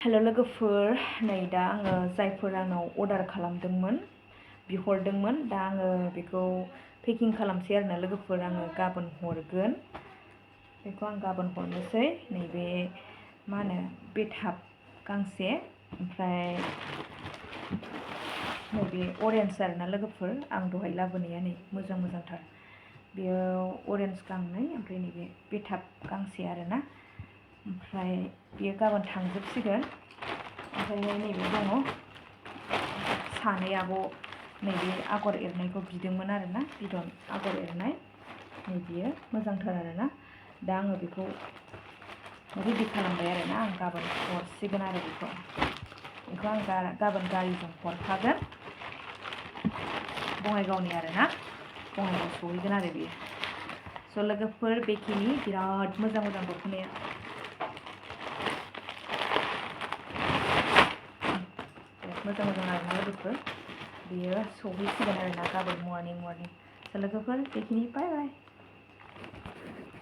हेल' लोगोफोर, नै दा आङो जायफोर आंनाव अर्डार खालामदोंमोन बिहरदोंमोन दा आङो बेखौ पेकिं खालामसै आरोना लोगोफोर। आङो गाबोन हरगोन, बेखौ आं गाबोन हरनोसै। नैबे मा होनो बे टाब गांसे, ओमफ्राय नैबे अरेन्ज आरोना लोगोफोर। आं दहाय लाबोनाया नै मोजां मोजांथार, बेयो अरेन्ज गांनै, ओमफ्राय नैबे बे टाब गांसे आरोना। ओमफ्राय बेयो गाबोन थांजोबसिगोन। ओमफ्राय नैबे दङ सानै आब' नैबे आगर एरनायखौ बिदोंमोन आरोना, बिदन आगर एरनाय। नै बियो मोजांथार आरोना। दा आङो बेखौ रेडि खालामबाय आरोना, आं गाबोन हरसिगोन आरो बेखौ आं गाबोन गारिजों हरफागोन। बङाइगावनि आरोना, बङाइगाव सहैगोन आरो बेयो। स' लोगोफोर, बेखिनि बिराद मोजां मोजां दख'नाया। मोजां मोजां आरोना लोगोफोर, बेयो सहैसिगोन आरोना गाबोन मर्निं। स' लोगोफोर, बेखिनि बाय बाय।